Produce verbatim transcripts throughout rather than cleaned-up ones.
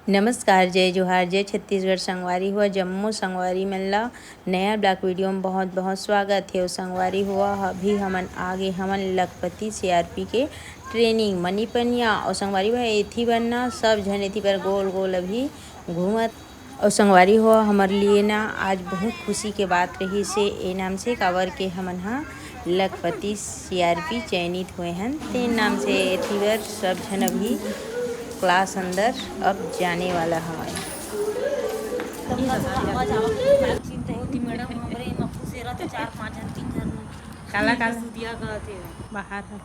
नमस्कार, जय जोहार, जय छत्तीसगढ़। संगवारी हुआ, जम्मो संगवारी मन ला नया ब्लॉग वीडियो में बहुत बहुत स्वागत हे। अउ संगवारी हुआ, अभी हमन आगे हमन लखपति सीआरपी के ट्रेनिंग मनीपनिया। अउ संगवारी हुआ, एथी बर ना सब झन एथी बर गोल गोल अभी घूमत। अउ संगवारी हुआ, हमर लिए ना आज बहुत खुशी के बात रहिस हे ए नाम से, काबर के हमन हा लखपति सीआरपी चयनित होए हन, तेन नाम से एथी बर सब झन अभी क्लास अंदर अब जाने वाला हवय। काला, काला। सुतिया कहत हे। बाहर ह।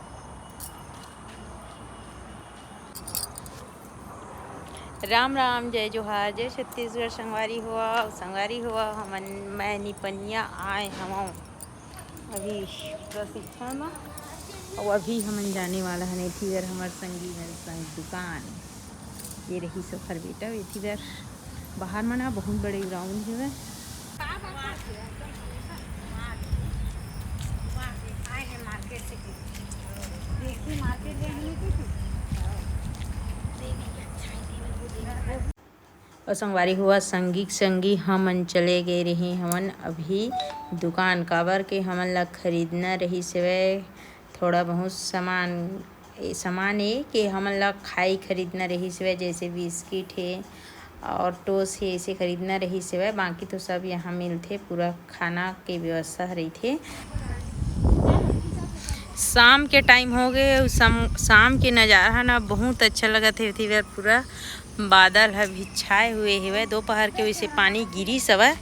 राम राम, जय जोहार, जय छत्तीसगढ़। संगवारी हुआ, संगवारी हुआ, हमन, मैं निपनिया आए हवं अभी प्रशिक्षण म। अउ अभी हमन जाने वाला हन एथी बर हमर संगी हर संग दुकान। ये रही सफर बेटा, एथी बर बाहर म ना बहुत बड़े ग्राउंड हवय। अउ संगवारी हुआ, संगी संगी हमन चले गए रहे हवन अभी दुकान, काबर के हमन ला खरीदना रहिस हवय थोड़ा बहुत सामान। ए, सामान ए के हमन ला खाई खरीदना रहिस हवय, जैसे बिस्किट हे और टोस हे, ऐसे खरीदना रहिस हवय। बाकी तो सब यहाँ मिलथे, पूरा खाना के व्यवस्था रहिथे। शाम के टाइम हो गए अउ शाम, शाम के नज़ारा ना बहुत अच्छा लगत हे। एथी बर पूरा बादल ह भी छाए हुए हवय। दोपहर के वैसे पानी गिरिस हवय,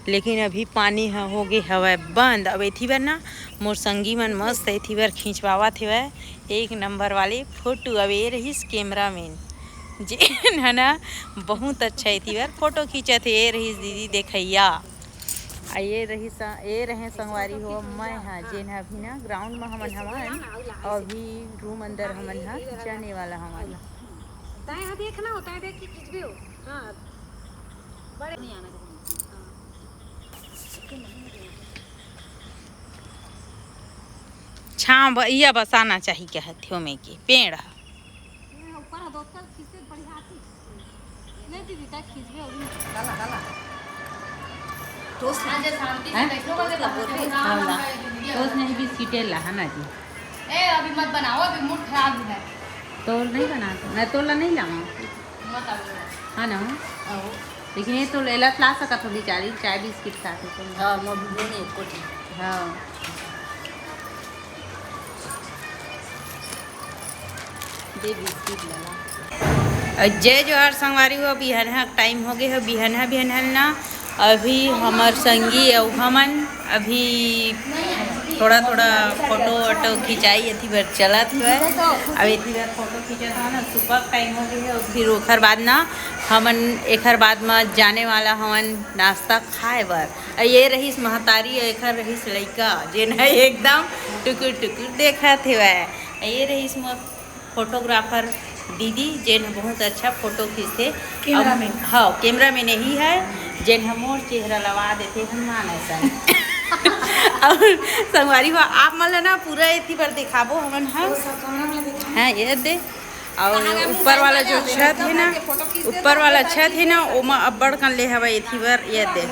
लेकिन अभी पानी ह होगे हवय बंद। अब एथी बर ना मोर संगी मन मस्त एथी बर खिंचवावत हवय एक नंबर वाले फोटो। अब ये रहिस कैमरामैन, जेन ह ना बहुत अच्छा एथी बर फोटो खींचत हे। ये रहिस दीदी देखैया। आ ये रहिस, ये रहे संगवारी हो, मैं हा, जेन ह अभी ना ग्राउंड म हमन हवन, अभी रूम अंदर हमन ह जाने वाला हवन। तैं ह देख ना, तैं देख के खींचबे हो। हाँ, बड़े नहीं आना चाहिए। छाँव ब-, इया बसाना चाही कहत हे ओमे के पेड़ ह। ऊपर ह दोस्त खींचते बढ़िया आती। नहीं दीदी, तैं खींचबे अभी। काला, काला। टोस्ट आज शांति से हैं? बैठो, टोस्ट ला बोल रहे। हाँ, ला। टोस्ट नहीं, बिस्किटे ला, है ना जी? ए, अभी मत बनाओ, अभी मूड खराब है। तोल नहीं बनाता, मैं तोला नहीं लाऊँ। मत आओ। है ना? आओ। लेकिन ये तो लेला ला सकत हो बेचारी, चाय बिस्किट खाते तो। हाँ, मैं भी नहीं, एको ठे। हाँ। दे बिस्किट लेला। अ, जय जोहार संगवारी हो, बिहनहा टाइम हो गए हो, बिहनहा, बिहनहा ना अभी हमर संगी अउ हमन अभी थोड़ा थोड़ा फोटो वोटो खिंचाई एथी बर चलत हवय। अब एथी बर फोटो खींचत हवन, सुबह टाइम हो गए हो, फिर ओखर बाद ना हमन एखर बाद म जाने वाला हवन नाश्ता खाए बर। अ, ये रहिस महतारी, अ, एखर रहिस लइका, जेन ह एकदम टुकुर टुकुर देखत हेवय। अ, ये रहिस मोर फोटोग्राफर दीदी, जेन ह बहुत अच्छा फोटो खींचथे। कैमरामैन। अउ, हाँ, कैमरामैन यही है, जेन ह मोर चेहरा लवा देथे हनुमान असन। अउ संगवारी हो, आप मन ल ना पूरा एथी बर दिखाबो हमन ह। हाँ, ये दे। अउ ऊपर वाला जो छत हे ना, ऊपर वाला छत हे ना, ओमा अब्बड़ कन ले हवय एथी बर, ये दे।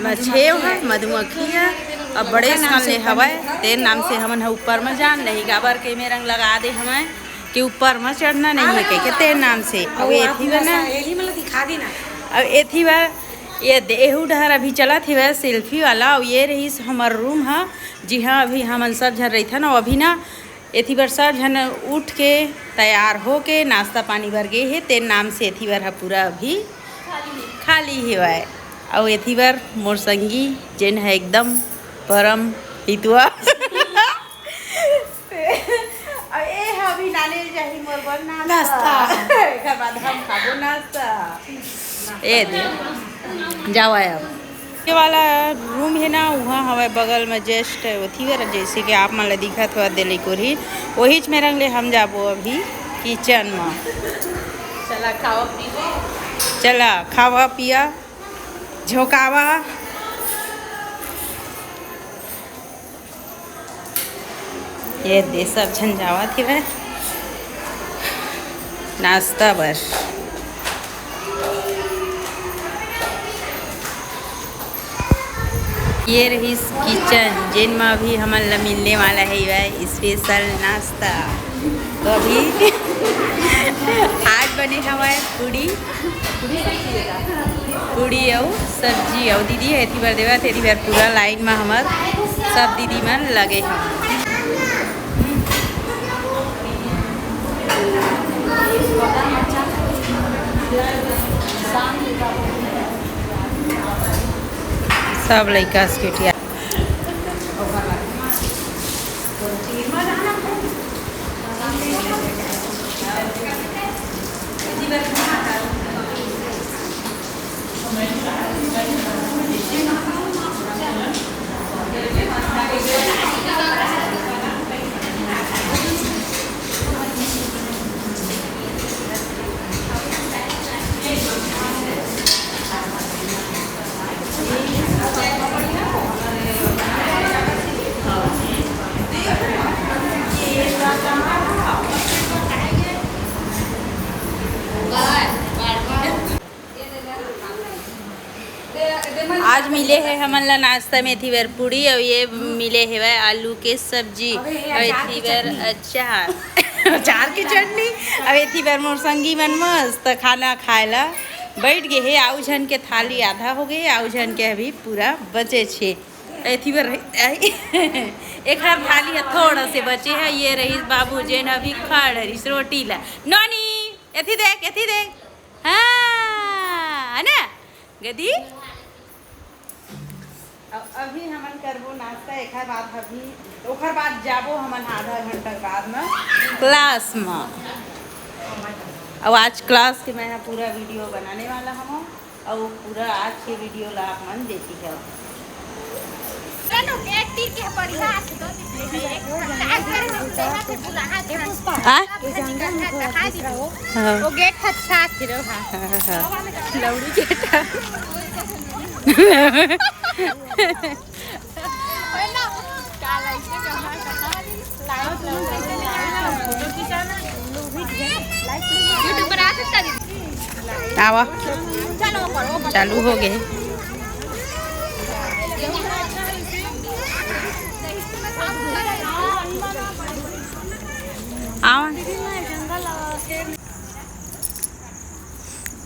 मछेव ह, मधुमक्खी ह, अब्बड़े कन ले हवय। तेन नाम से हमन ह ऊपर म जान नहीं, काबर के में रंग लगा दे हवय कि ऊपर म चढ़ना नहीं है कहिके, तेन नाम से। अउ एथी बर ना, यही मतलब दिखा देना। अउ एथी बर ये दे, एहू डहर अभी चलत हवय सेल्फी वाला। अउ ये रहिस हमर रूम ह, जिहाँ अभी हमन सब झन रहिथन। अउ अभी ना एथी बर सब झन उठ के तैयार हो के नाश्ता पानी बर गे हे, तेन नाम से एथी बर ह पूरा अभी खाली हेवय। अउ एथी बर मोर संगी, जेन ह एकदम परम हितवा। अउ ए ह अभी लाने जाही मोर बर नाश्ता। नाश्ता। एकर बाद हम खाबो नाश्ता। ए दे, जावा अब। ये वाला रूम हे ना, उहाँ हवय बगल में, just ओथी बर, जैसे कि आप मन ला दिखत हवय दिल्ली कोरी, ओहीच में रंग ले हम जाबो अभी किचन में। चला खावा पीवा। चला खावा पिया, झोंकावा। ये दे सब झन जावत हेवय नाश्ता बर। ये रहिस किचन, जेन म अभी हमन ला मिलने वाला हे वह स्पेशल नाश्ता। तो अभी आज बने हवय पूड़ी, पूड़ी अउ सब्जी, अउ दीदी ह एती बर देवत हे, एती बर पूरा लाइन म हमर सब दीदी मन लगे हवय। सब लइका स्केटिया। आज मिले हे हमन ला नाश्ता में एथी बर पूड़ी, अउ ये मिले हेवय आलू के सब्जी, अउ एथी बर अचार, अचार के चटनी, अउ एथी बर मोर संगी मन मस्त खाना खाए ला बैठ गे हे। आउ झन के थाली आधा हो गे, आउ झन के अभी पूरा बचे छे। एथी बर रही-, आई। एखर थाली ह थोड़ा से बचे हे। ये रहिस बाबू जेन अभी खड़ रहिस रोटी ला। नोनी, एथी देख, एथी देख। हाँ, है ना? गदी? अब अभी हमन करबो नाश्ता, एखर बाद अभी, ओखर बाद जाबो हमन आधा घंटा के बाद में क्लास में। अब आज क्लास के मैं पूरा वीडियो बनाने वाला हूँ। अउ पूरा आज के वीडियो ला आप मन देखी जाओ। चलो, गेट तीर के बढ़िया से दो दिन ले। आ? हाँ। वो गेट अच्छा से रहो, हाँ। हाँ, हाँ, हाँ। लौड़ी गेट। आवा, चालू हो गए। आवा।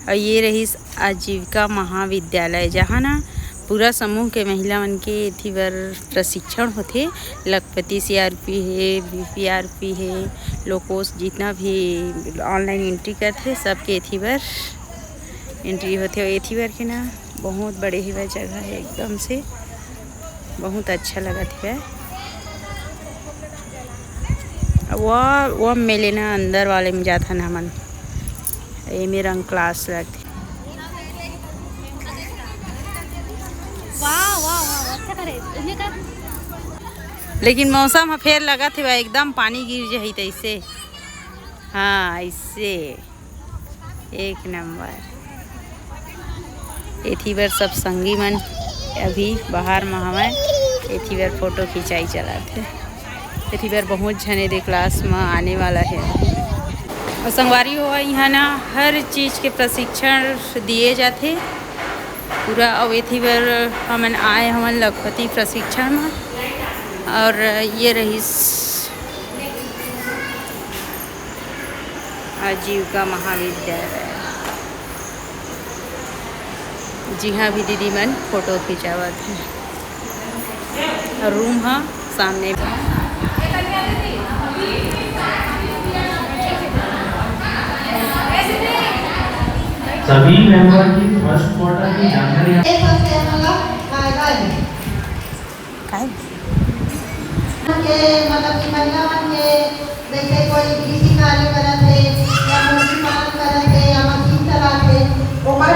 अउ ये रहिस आजीविका महाविद्यालय, जहाँ ना पूरा समूह के महिला मन के एथी बर प्रशिक्षण होथे। लखपति सीआरपी हे, बीपीआरपी हे, लोकोस, जितना भी ऑनलाइन एंट्री करथे, सबके एथी बर एंट्री होथे। अउ एथी बर के ना बहुत बड़े हेवय जगह हे एकदम से। बहुत अच्छा लगत हे। वो, वो मेले ना अंदर वाले में जाथन हमन। एमे रंग क्लास लगथे। वाह, वाह, वाह, अच्छा करे। इन्हें का लेकिन मौसम ह फेर लगत हे एकदम पानी गिर जाही तैसे। हाँ, ऐसे। एक नंबर। एथी बर सब संगी मन अभी बाहर म हवय, एथी बर फोटो खिंचाई चलत हे। एथी बर बहुत झने दे क्लास म आने वाला हे। अउ संगवारी हो, इहाँ ना हर चीज के प्रशिक्षण दिए जाथे पूरा। अउ एथी बर हमन आए हवन लखपति प्रशिक्षण म। अउ ये रहिस आजीविका महाविद्यालय, जिहाँ भी दीदी मन फोटो खिंचावत हे। अउ रूम ह सामने। सभी मेंबर की फर्स्ट क्वार्टर की जानकारी। काहे? के, मतलब कि महिला मन के, जैसे कोई कृषि कार्य करत हे या मुर्गी पालन करत हे या मशीन चलात हे, ओकर